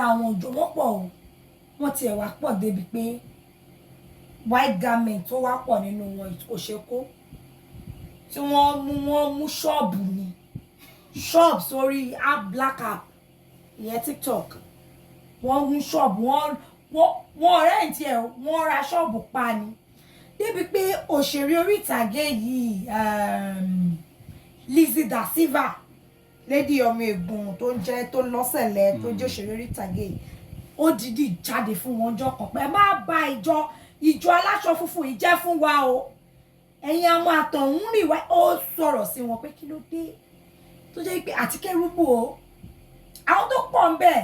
Àwọn òjò wọ́n pọ̀ o. Wọ́n tiẹ̀ wá pọ̀ débi pé white garment tó wá pọ̀ nínú wọn kò ṣe kó, tí wọ́n mú ṣọ́ọ̀bù ni, ṣọ́ọ̀bù sórí app, black app, ìyẹn TikTok. Wọ́n mú ṣọ́ọ̀bù, wọ́n rent ẹ̀, wọ́n ra ṣọ́ọ̀bù pa ni, débi pé òṣèré orí ìtàgé yìí, Lizzy Da Silva, lady ọmọ Ègùn tó ń jẹ́ tó lọ́sẹ̀lẹ̀, tó jẹ́ òṣèré orí ìtàgé yìí, ó dìídì jáde fún wọn ọjọ́ kan pé, "Ẹ má bà ìjọ aláṣọ funfun yìí jẹ́ fún wa o, ẹ̀yin àwọn àtọ̀hún rìn wá." Ó sọ̀rọ̀ sí wọn pé kí ló dé tó jẹ́ pé àti kérúbù o, àwọn tó pọ̀ ń bẹ̀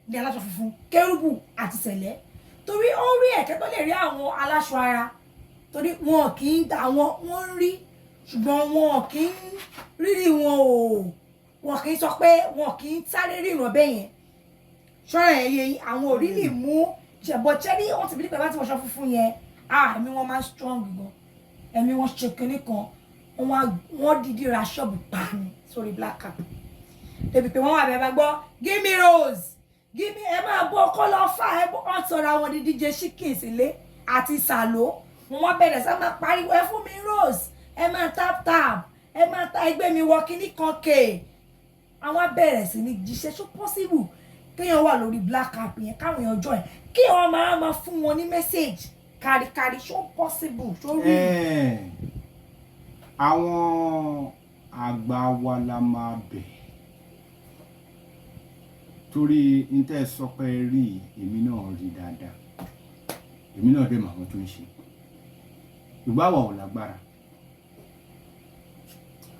ní aláṣọ funfun, kérúbù àti sẹ̀lẹ̀, torí ó rí ẹ̀kẹ́ tó lè rí àwọn aláṣọ ara, torí wọn kì í àwọn wọn ń rí, ṣùgbọ́n wọn kì í rírì wọn o, wọn kì í sọ pé wọn kì í sáré ríran bẹ́ẹ̀ yẹn. Ṣọ́ra ẹ̀ yẹ àwọn ò rí lè mú ṣẹ̀bọ̀ ṣẹ́rí. Wọ́n ti bí nípa bá ti wọṣọ funfun yẹn, ah, ẹ̀mí wọn máa ń strong gan, ẹ̀mí wọn ṣe kinní kan. Wọ́n dìídì ra ṣọ́ọ̀bù pa ni sórí black app, débi pé wọ́n wà bẹ́ẹ̀ bá gbọ́, "Give me rose, give me," ẹ máa bọ́ ọkọ lọ fà ẹ bọ́. Wọ́n sọ̀rọ̀ àwọn di DJ Chicken sílé àti sàló. Wọ́n wá bẹ̀rẹ̀ sá máa pariwo, "Ẹ fún mi rose, ẹ máa tap tap, ẹ máa ta ẹgbẹ́ mi wọ kinní kan kè." Àwọn á bẹ̀rẹ̀ sí ní jíṣẹ́. Ṣó possible kéèyàn wà lórí black app yẹn, káwọn èèyàn join, kí wọ́n máa fún wọn ní message káríkárí? Ṣó possible? Ṣó rí? Àwọn àgbà wa la máa bẹ̀, torí n tẹ́ sọ pé rí, èmi náà rí dáadáa, èmi náà dẹ̀ mọ̀ àwọn tó ń ṣe. Ìgbà wà ò lágbára,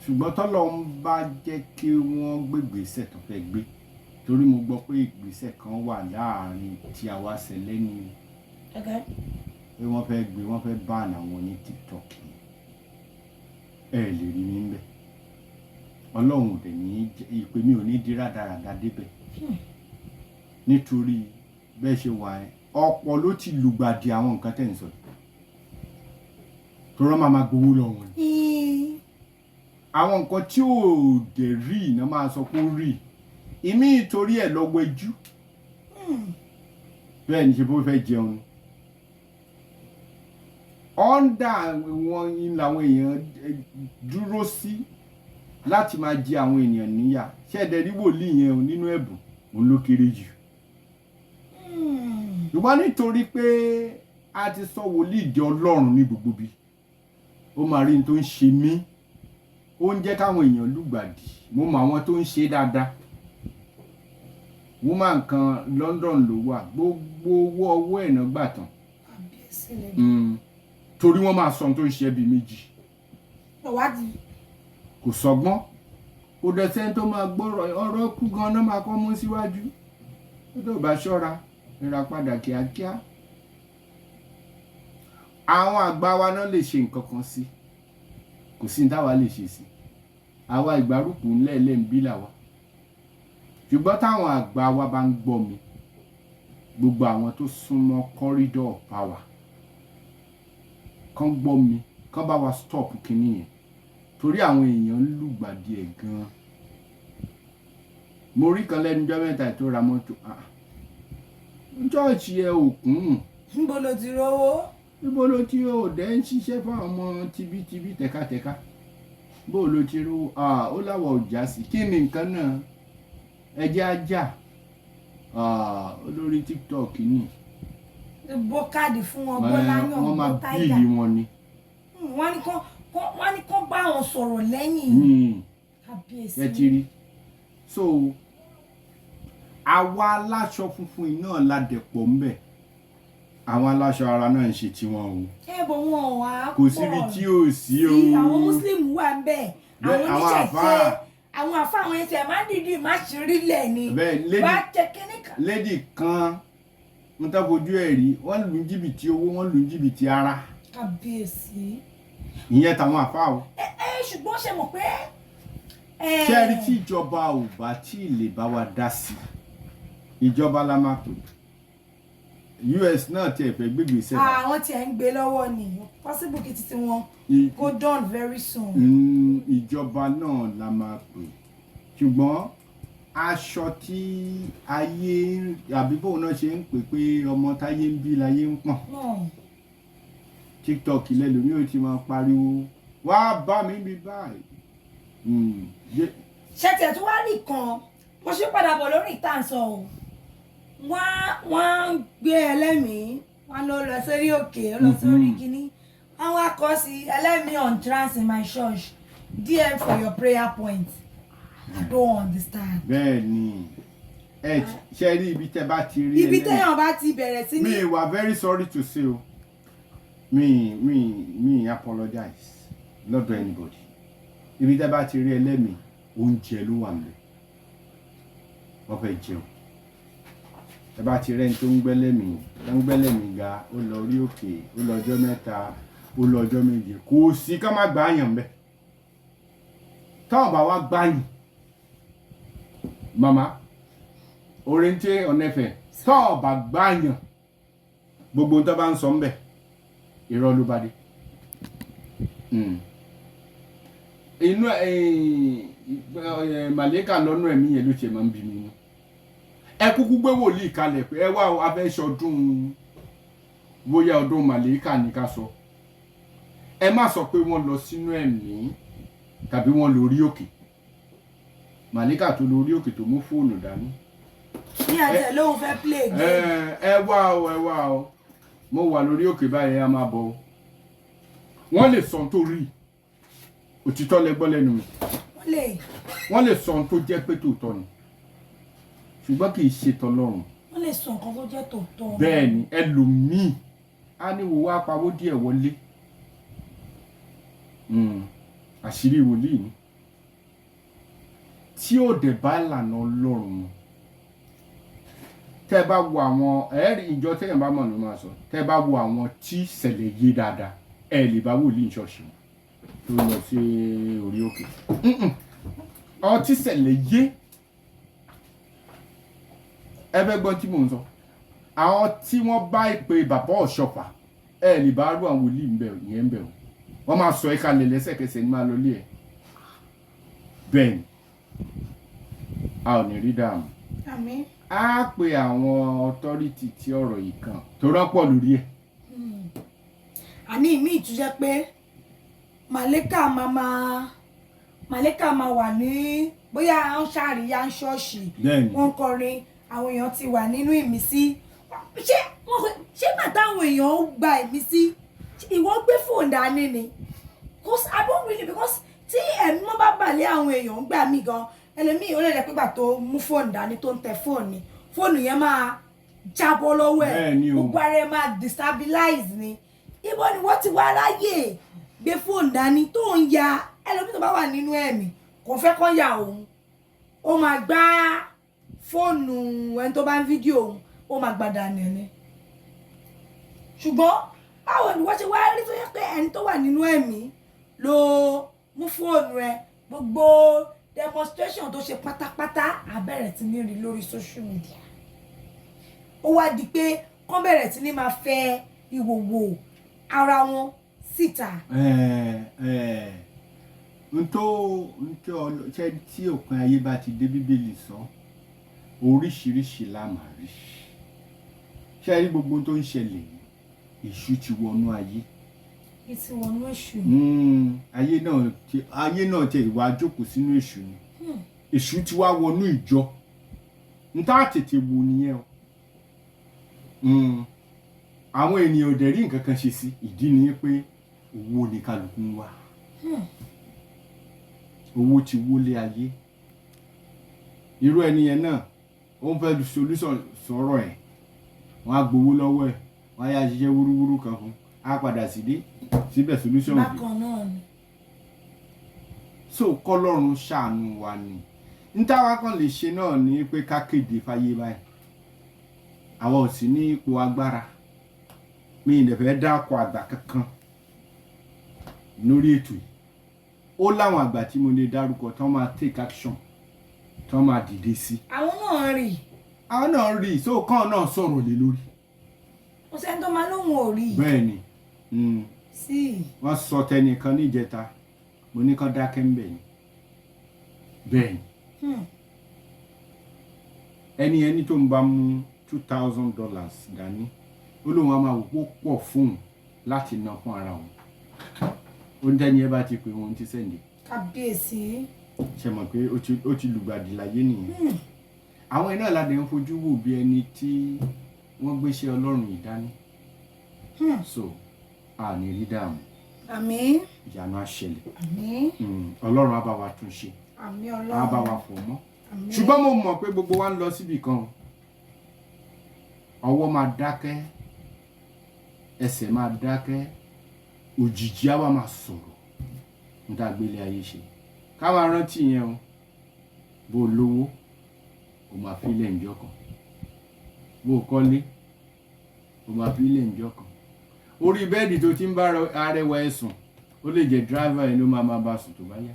ṣùgbọ́n tọ́lọ́run bá jẹ́ kí wọ́n gbégbèsè tó fẹ́ gbé, torí mo gbọ́ pé ìgbésẹ̀ kan wà láàrin tí a wá ṣẹlẹ̀ ní pé wọ́n fẹ́ gbé, wọ́n fẹ́ ban àwọn ní TikTok yìí. Ẹ lè rí mi ńbẹ̀. Ọlọ́run ò dẹ̀ ní ìpè mi, ò ní di rádaràda débẹ̀, nítorí bẹ́ẹ̀ ṣe wà ẹ́, ọ̀pọ̀ ló ti lùgbàdì àwọn nǹkan tẹ̀ ń sọ yìí, tó rán máa gbowó lọ wọn ni. Àwọn nǹkan tí ò dẹ̀ rí iná máa sọ pé ó rí ìmí, ìtorí ẹ̀ lọ wẹjú. Bẹ́ẹ̀ ni, ṣe bó fẹ́ jẹun ni ọ̀ndà wọn ni làwọn èèyàn dúró sí láti máa jẹ àwọn ènìyàn níyà. Ṣẹ́ẹ̀dẹ̀ rí wòlíì yẹn o, nínú ẹ̀bùn òun ló kéré jù, ṣùgbọ́n nítorí pé a ti sọ wòlíì di ọlọ́run ní gbogbo bí, ó máa rí ní tó ń ṣe mí, ó ń jẹ́ káwọn èèyàn lùgbàdì. Mo mọ àwọn tó ń ṣe dáadáa. Woman kan, London ló wà, gbogbo owó ọwọ́ ẹ̀ náà gbà tán. Kábíyèsí lè Torí wọ́n máa sọ ohun tó ń ṣe bíi méjì. Ìwádìí. Kò sọgbọ́n, kò dẹ̀ sẹ́ni tó máa gbọ́rọ̀. Ọ̀rọ̀ kú gan náà máa kọ́ mú síwájú. Tó bá ṣọ́ra, ìràpadà kíákíá. Àwọn àgbà wa náà lè ṣe nǹkan kan sí, kò sí ní táwa lè ṣe sí. Àwa ìgbárùkù ńlẹ̀ẹ́lẹ̀ ń bí làwa, ṣùgbọ́n táwọn àgbà wa bá ń gbọ́ mi, gbogbo àwọn tó súnmọ́ corridor of power kán gbọ́ mi, kán bá wa stop kinní yẹn, torí àwọn èèyàn ń lùgbàdì ẹ̀ gan-an. Mo rí kan lẹ́nu ọjọ́ mẹ́ta tó ra mọ́tò. Ah, church ẹ ò kún. Níbo ló ti rówó? Níbo ló ti ò dẹ́ ń ṣiṣẹ́ fún àwọn ọmọ tibítibí tẹ̀kátẹ̀ká? Bó ló ti rówó? Ah, ó láwọ̀ ò já sí. Kí ni nǹkan náà? Ẹ jẹ́ ajá olórí TikTok ni. Bó káàdì fún wọn, bó láyàn. Wọ́n máa bó táìgà. Bill wọn ni. Wọ́n ní kán bá wọn sọ̀rọ̀ lẹ́yìn. Kábíyèsí. Ẹ ti rí. So àwa aláṣọ funfun yìí náà la dẹ̀pọ̀ ńbẹ̀. Àwọn aláṣọ ara náà ń ṣe tiwọn o. Ẹ bọ̀ wọn wá. Kò síbi tí ò sí o. Sí àwọn Muslim wà ń bẹ̀. Bẹ́ẹ̀, àwọn àwọn oníṣẹ̀ṣe. Àfáà. Àwọn àfáà, àwọn ẹsẹ̀ máa ń dìídì má ṣírí lẹ̀ ni. Bẹ́ẹ̀ lady wá jẹ kínní kan. Lady kan ń tọ́ fojú ẹ̀ rí, wọ́n lù ní jìbìtì owó, wọ́n lù ní jìbìtì ara. Kábíyèsí. Ìyẹn tàwọn àfáà o. Ẹ ṣùgbọ́n ṣe mọ̀ pé Ṣé ẹ rí, tí ìjọba ò bá tí ì lè bá wa dá sí, ìjọba la máa pè. US náà tiẹ̀ fẹ́ gbégbèsè báyìí. Àwọn tí ẹ ń gbé lọ́wọ́ ni, possible kí títí wọn go done very soon. Ìjọba náà la máa pè, ṣùgbọ́n Aṣọ tí ayé àbí bóun náà ṣe ń pè pé ọmọ táyé ń bí láyé ń pọ̀n. No. TikTok lẹ́lòmíì ò ti máa pariwo, "Wá bá mi bí báyìí." Ṣé tiẹ̀ tún wá rí kan, mo ṣe padà bọ̀ lórí ìtànsán o. Wọ́n á ń gbé ẹlẹ́mìí, wọ́n lọ lọ sórí òkè, ó lọ sórí kínní, wọ́n wá kọ sí, "Ẹlẹ́mìí on trance in my church, DM for your prayer point." I don't understand. Bẹ́ẹ̀ ni, ẹ ṣe rí ibi tẹ́ bá ti rí Ibi ẹlẹ́mìí. téèyàn bá ti bẹ̀rẹ̀ sí ní Mi wà very sorry to say o, mi apologize lọ́dọ̀ anybody. Ibi tẹ́ bá ti rí ẹlẹ́mìí, oúnjẹ ló wà níbẹ̀, wọ́n fẹ́ jẹun. Tẹ́ bá ti rẹ́ni tó ń gbẹ́lẹ́mìí ga, ó lọ orí òkè, ó lọ ọjọ́ 3, ó lọ ọjọ́ 7, kò sí ká má gbà yàn bẹ́ẹ̀. Táwọn bá wá gbàyàn, màmá Oríntì ọ̀nẹ́fẹ̀, táwọn bá gbàyàn, gbogbo ohun tó bá ń sọ ń bẹ̀, irọ́ ló bá dé. Inú màlẹ́kà lọ́nà ẹ̀mí yẹn ló ṣe máa ń bí mi nú. Ẹ kúkú gbé wòlíì kalẹ̀ pé ẹ wá o, a fẹ́ ṣọdún, bóyá ọdún màlẹ́kà ní ká sọ. Ẹ má sọ pé wọ́n lọ sínú ẹ̀mí tàbí wọ́n lórí òkè. Màlẹ́kà tó lórí òkè tó mú fóònù dání Ní àti ẹ̀ lóun fẹ́ play game. Ẹ wá o, ẹ wá o, mo wà lórí òkè báyìí, ẹ máa bọ̀ o. Wọ́n lè sọ ohun tó rí. Òtítọ́ lẹ gbọ́ lẹ́nu mi. Wọ́n lè. Wọ́n lè sọ ohun tó jẹ́ pé tòótọ́ ni, ṣùgbọ́n kì í ṣe tọlọ́run. Wọ́n lè sọ nǹkan tó jẹ́ tòótọ́. Bẹ́ẹ̀ ni, ẹlòmíì á ní wo wá pawó díẹ̀ wọlé. Àṣírí wòlíì ni tí ò dẹ̀ bá ìlànà Ọlọ́run mu. Tẹ́ ẹ bá wo àwọn ẹ̀ẹ́rì ìjọ tẹ́yàn bá mọ̀ ló máa sọ. Tẹ́ ẹ bá wo àwọn tí ìṣẹ̀lẹ̀ yé dáadáa, ẹ lè bá wòlíì ṣọ́ọ̀ṣì wọn tó lọ sí orí òkè. Àwọn tí ìṣẹ̀lẹ̀ yé, ẹ fẹ́ gbọ́ tí mò ń sọ, àwọn tí wọ́n bá ìpè bàbá ọ̀ṣọ́fà, ẹ lè bá rú àwọn wòlíì ń bẹ̀ yẹn ń bẹ̀ o. Wọ́n máa sọ ẹ́ kalẹ̀ lẹ́sẹ̀kẹsẹ̀ ní máa lọ lé ẹ̀. Bẹ́ẹ̀ ni, a ò ní rí dààmú. Àmín. Á pe àwọn authority tí ọ̀rọ̀ yìí kàn tó rọ́pọ̀ lórí ẹ̀. Àní ìmí ìtújẹ́ pé màlẹ́kà máa wà ní bóyá ń ṣàríyá ń ṣọ́ọ̀ṣì, wọ́n ń kọrin, àwọn èèyàn ti wà nínú ìmísí. Ṣé wọ́n ṣé gbà táwọn èèyàn ń gba ìmísí, ìwọ gbé fóònù dání ni? Because I don't really, because tí ẹ̀mí mọ́ bá bàlẹ́ àwọn èèyàn ń gbà mí gan, ẹlòmíì ó lè jẹ́ pé gbà tó mú fóònù dání tó ń tẹ fóònù ni fóònù yẹn máa jábọ́ lọ́wọ́ ẹ̀. Bẹ́ẹ̀ni o. Gbogbo ara ẹ̀ máa destabilize ni. Ibo ni wọ́n ti wá ráyè gbé fóònù dání tó ń ya? Ẹlòmíì tó bá wà nínú ẹ̀mí kò fẹ́ kọ́ ya òun, ó máa gbá fóònù ẹni tó bá ń fídíò òun, ó máa gbà dànù ni. Ṣùgbọ́n báwo ni wọ́n ṣe wá rí tó yẹ pé ẹni tó wà nínú ẹ̀mí ló mú fóònù ẹ, gbogbo demonstration tó ṣe pátápátá á bẹ̀rẹ̀ sí ní rí lórí social media? Ó wá di pé kán bẹ̀rẹ̀ sí ní máa fẹ́ ìwòwò ara wọn síta. Ẹ ẹ ntó ntó ṣe tí òpin ayé bá ti dé, Bíbélì sọ, oríṣiríṣi la máa rí. Ṣe rí gbogbo tó ń ṣẹlẹ̀ yìí, èṣù ti wọnú ayé. Ètí wọnú èṣù. Ayé náà ti ìwà jókòó sínú èṣù ni. Èṣù ti wá wọnú ìjọ n tá tètè wò nìyẹn o. Àwọn ènìyàn ò dẹ̀ rí nǹkan kan ṣe sí. Ìdí ni pé owó ni kálukú ń wá. Owó ti wọlé ayé. Irú ẹni yẹn náà, ó ń fẹ́ solution sọ̀rọ̀ ẹ̀, wọ́n á gbowó lọ́wọ́ ẹ̀, wọ́n á yá ṣiṣẹ́ wúrúwúrú kan fún á padà sídé síbẹ̀, solution ò dé. Bákan náà ni. So kọ́lọ́run ṣàánú wa ni. N táwa kan lè ṣe náà ni pé ká kéde fáyé báyìí. Àwa ò sí ní ipò agbára. Mi ì dẹ̀ fẹ́ dákọ̀ àgbà kankan lórí ètò yìí. Ó láwọn àgbà tí mo lè dárúkọ tán máa take action, tán máa dìde sí. Àwọn náà rí. Àwọn náà rí i, so kàn náà sọ̀rọ̀ lé lórí. Kò sẹ́ni tó máa lóhùn ò rí. Bẹ́ẹ̀ ni. Sí. Wọ́n sọ tẹnìkan níjẹta, mo ní kán dákẹ́ ń bẹ̀ ni. Bẹ́ẹ̀ ni. Ẹni ẹni tó ń bá mú $2,000 dání, ó lóun á máa wò pó pọ̀ fóun láti ná fún ara òun. Ó ní tẹ́ni ẹ bá ti pè wọ́n, ti send. Kábíyèsí. Ṣe mọ̀ pé ó ti lùgbàdì láyé nìyẹn? Àwọn iná ìlàdẹ ń fojú wò bí ẹni tí wọ́n gbéṣẹ́ Ọlọ́run yìí dání. So a ní rí dààmú. Àmín. Ìyanu á ṣẹlẹ̀. Àmín. Ọlọ́run á bá wa tún ṣe. Àmín. Á bá Ọlọ́run. wa fọ̀ mọ́. Àmín. Ṣùgbọ́n mo mọ̀ pé gbogbo wa ń lọ síbì kan o. Ọwọ́ máa dákẹ́, ẹsẹ̀ máa dákẹ́, òjìji á wá máa sọ̀rọ̀ níta gbélé ayé ṣe. Ká máa rántí yẹn o. Bó o lówó, o máa fi ilẹ̀ ǹjọ́ kan. Bó o kọ́lé, o máa fi ilẹ̀ ǹjọ́ kan. Orí bẹ́ẹ̀dì tó ti ń bá arẹwà ẹ̀ sùn, ó lè jẹ́ driver ẹ̀ ló máa bá sùn tó bá yá.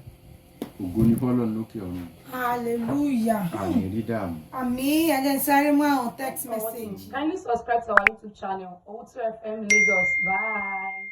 Ògo ní fọ́lọ́run lókè ọ̀run. Hallelujah. Àmì rí dààmú. Àmín. Ẹ jẹ́ n sáré mú àwọn text For watching. message. Kindly subscribe to our YouTube channel, O2 FM Lagos. Bye.